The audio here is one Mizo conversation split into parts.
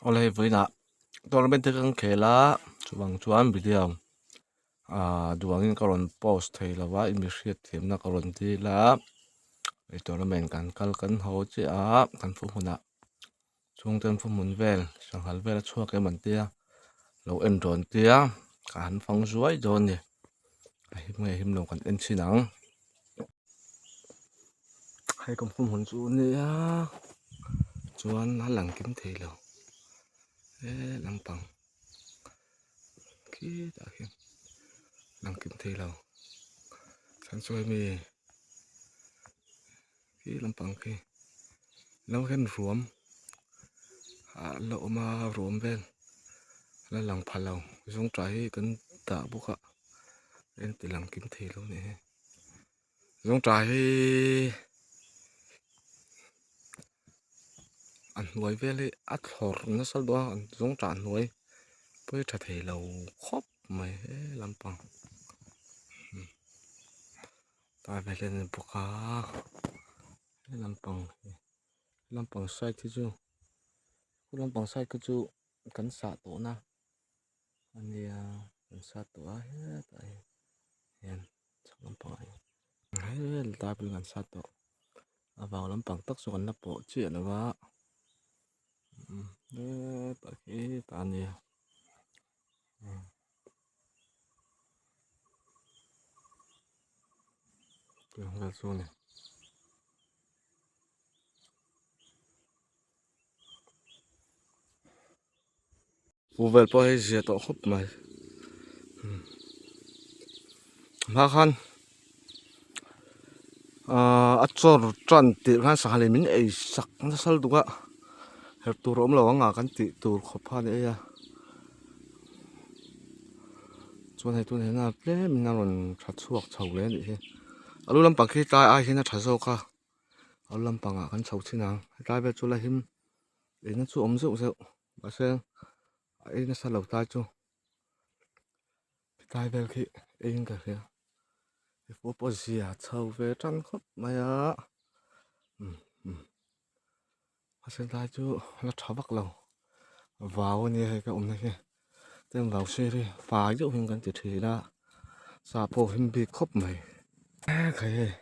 Awle hei vawiinah tournament te kan khel a chuvang chuan video ah duangin ka rawn post thei lo a i mi hriat thiamna ka rawn dil a hei tournament kan kal kan haw chiah a kan fu hmunah chhungten fu hmun vel sanghal vel a chhuak em an tia lo en rawn tia ka han fang zuai dawn a ni a him nge him lo kan en chhin ang. Hei kan hmun chu nia chuan a lang kim thei lo he lampang khitah khian lang kim thei lo chuan chu hemi khi lampang khi lamah khian ruam ah la awm a ruam vel la lang pha lo zawngṭah hi kan dah bawk a engti lang kim thei lo a nih hi. Zawngṭah hi a hnuai vel hi a thlawr nasa deuh a zawngṭah hnuai pawi tha thei lo khawp mai he lampang tlai vel hi a ni bawk a he lampang hi lampang side hi chu lampang side khi chu kan sah tawh na a nia kan sah tawh a hetah hian. Chhak lampangah hian hel tlai pawhin kan sat tawh a vang lampang tak chu kan la pawh chiah lo a hetah khi tah a nia. Tiang vel chu a ni. Pu vel pawh hei zia tawh khawp mai hma khan ahh a chawr tan tirh khan sangha leh min ei sak nasa lutuk a herh tur a awm lo ang a kan tih tur khawp kha a ni ei a chuan hei tunah hian a tlem in a rawn tha chhuak chho leh a nih hi a lu lampang khi tlai ai hian a tha zawk a a lu lampangah kan chho chin ang hetlai vel chu la him eina chu awm zeuh zeuh. Mahse a ei nasa lo tlai chu tlai vel khi eiin ka hria hei pawh pawh zia chho ve tan khawp mai a mahse tlai chu la tha vak lo vau ania hei ka awmna hi chuan vau sir hi fai deuh hian kan ti thin a sa pawh him bik khawp mai khai hei.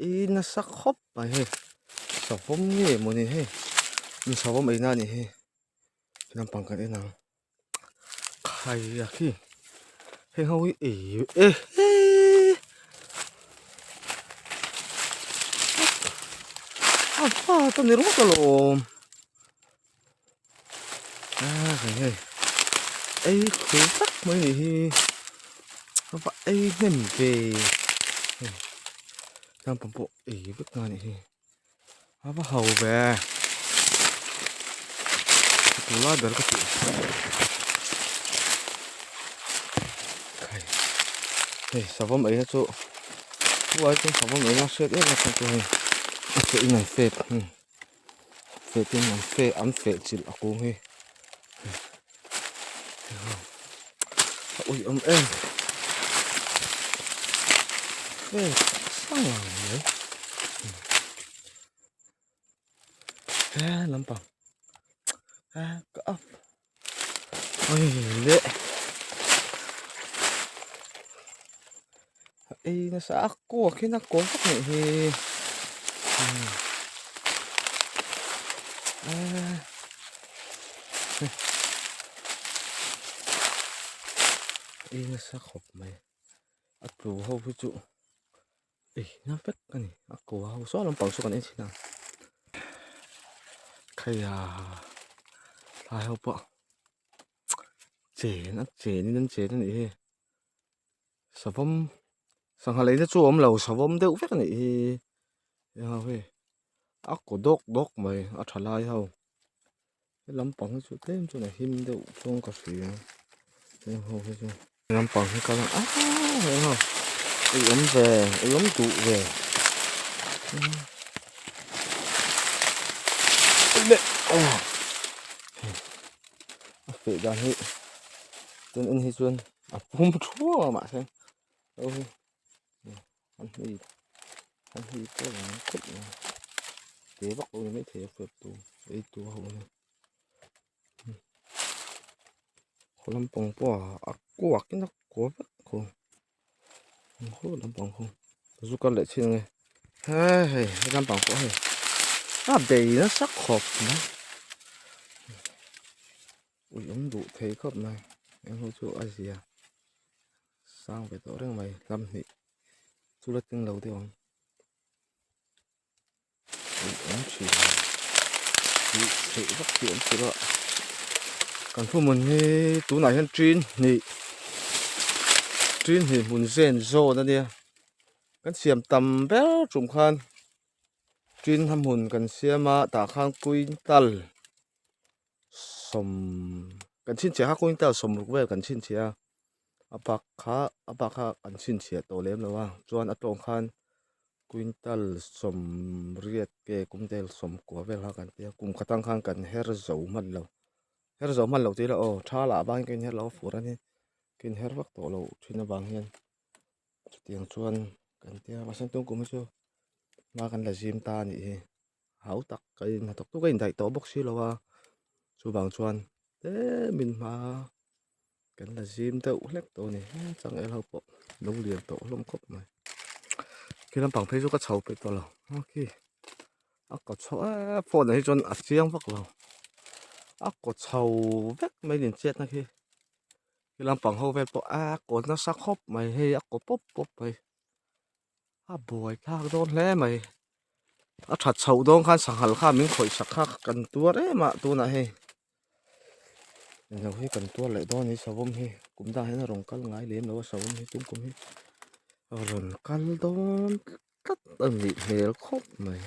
Ih nasa khawp mai hei savawm nge mawni hei savawm eina a nih hi lampang kan en ang khai a khi heng ho hi ei e he a va ta ni ringawt alawm. A hei hei ei khu tak mai nih hi a va ei hnem ve hei naupang pawh ei vek a nih hi a va ho ve a tur lai ber ka tih hei hei savawm eina chu huai chuan savawm eina a hriat em em chu hei a feh in an fep. Feh tin an feh an feh chilh a kung hi a ui awm em feh sang ang mai he lampang he ka up oi le Ei nasa a kuak hian a kaw vak nih hi ei nasa khawp mai a tlu ho hi chu ei na vek a ni a kaw ho saw lampang saw kan en thin a khaia thlai ho pawh chen a chen in an chen a nih hi. Savawm sangha leina chu a awm lo savawm deuh vek a nih hi eng ho hi a kaw dawk dawk mai a tha lai ho he lampang hi chu tlem chuan a him deuh chuan ka hria heng ho hi chu lampang hi ka la ah heng ho ei awm ve ei awm duh ve a feh dan hi chuan en hi chuan. A pum thuau a mahse ho hi an hei an hei pawh ang khawp mai. te vak lo ni maithei a fep tu ei tu ho hi khaw lampang pawh a kuak in a kual vek khu khaw lampang khu zu kal leh chin ange he hei he lampang pawh hei a bei nasa khawp mai ui awm duh thei khawp mai eng ho chu a zia sang ve tawh reng mai lam hnih chu la tling lo deuh ang. Awm thin hi theih vak hi awm thin a kan thuhmun hi tunah hian ṭin hnih ṭin hnih hmun zen zawn a nia kan siam tam ber tum khan ṭin hmun kan siam a tah khan quintal sawm kan chhinchhiah kha quintal sawmruk vel kan chhinchhiah a a bak kha a bak kha kan chhinchhiah tawh lem lo a chuan a tawng khan quintal sawmriat ke quintal sawmkua vel kha kan tia kum khat ang khan kan her zo hman lo her zo hman lo tih ila aw tha lah avangin ka inher lo a fur a ni ka inher vak tawh lo thin avang hian chutiang chuan kan tia mahse tun kum hi chu hma kan la zim ta a nih hi. Hau tak ka in hnathawk tu ka indaih tawh bawk si lo a chuvang chuan tlemin hma kan la zim deuh hlek tawh a ni changel ho pawh lo lian tawh hlawm khawp mai khi lampang phei chu ka chho peih tawh lo khi a kaw chho eee phone ah hi chuan a chiang vak lo a kaw chho vek mai nen chetna khi khi lampang ho vel pawh a kaw nasa khawp mai hei a kaw pawp pawp mai. A buai thlak dawn hle mai a that chhoh dawn khan sanghal kha min khawih sak kha kan tuar em a tunah hei englo hi kan tuar leh dawn a ni savawm hi kum dangah hian a rawn kal ngai lem lo a savawm hi tum kum hi a rawn kal dawn tlat a nih hmel khawp mai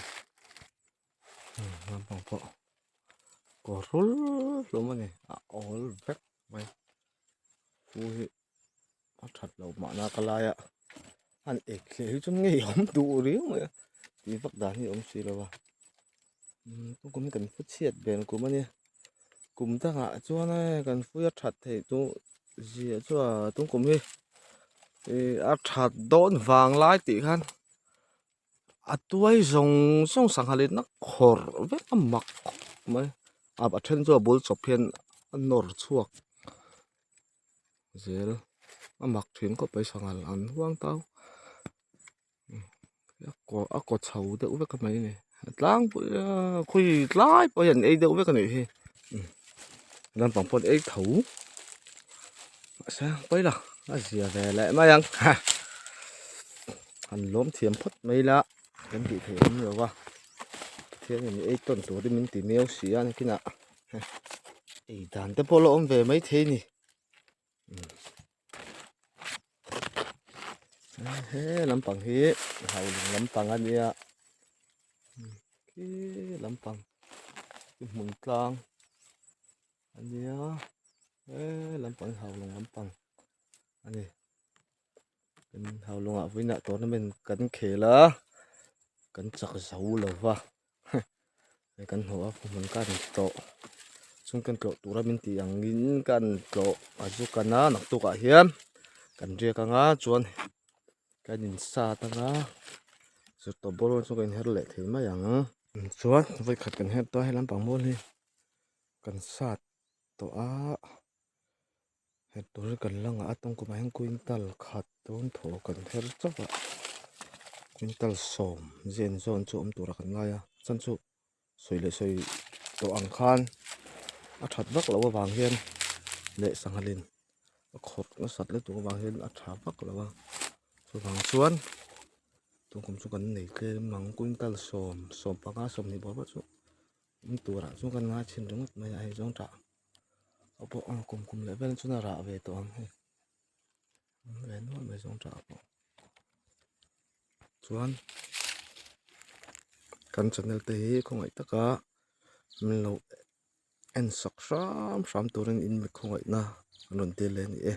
naupang pawh kawr rul hlawm a ni a awl vek mai pu hi. A that loh mahna ka lai a han ek hle hi chuan ngei awm duh riau mai a tih vak dan hi a awm si lo a umm kum hi kan fu chhiat vel kum a nia kum dangah chuan e kan fui a that theih chu zia chu a tung kum hi ih a that dawn vang lai tih khan a tuai zawng zawng sangha leh na khawrh vek a mak khawp mai a then chu a bul chawp hian a nawr chhuak. Zel a mak thin khawp mai sanghal an huang tau a kaw chho deuh vek mai a ni a tlangpui a khawi tlai pawh hian an ei deuh vek a nih hi lampang pawh an ei tho mahse pawi lo a zia ve leh mai ang han lawm thiam phawt mai ila kan tih theih awm lo va Pathianin ei tawn turin min ti miau si a nakinah. Ei dan te pawh la awm ve mai thei ni he lampang hi haulung lampang a nia khi lampang hi hmun tlang a nia he lampang hi haulung lampang a ni haulungah vawiinah tournament kan khel a kan chak zo lo va. Hei kan hmuh a hmun ka ni tlawh chung kan tlawh tura min tih angin kan tlawh a zu kan a naktukah hian kan riak anga chuan kan insat anga zirtawp bawr chu kan inher leh thei mai ang chuan vawikhat kan her tawh a he lampang mual hi kan sat tawh a her tur hi kan la ngah a tawngkumah hian quintal khat dawn thaw kan her chauh a quintal sawm zen zawn chu awm turah kan ngai a chuan chu sawi leh sawi tawh ang khan a that vak loh avang hian leh sanghalin a khawrh nasat lutuk avang hian a tha vak lo a chuvang chuan tawngkum chu kan nei tlem ang quintal sawm sawm panga sawmhnih bawr bawr chu awm turah chuan kan ngai chhin ringawt mai a hei zawng tah. Pawh a kum kum leh vel chuan a rah ve tawh ang hei awm ve nual mai zawng tah pawh chuan kan channel te hi khawngaih taka min lo en sak hram hram turin in mi khawngaihna an rawn tir leh a ni e.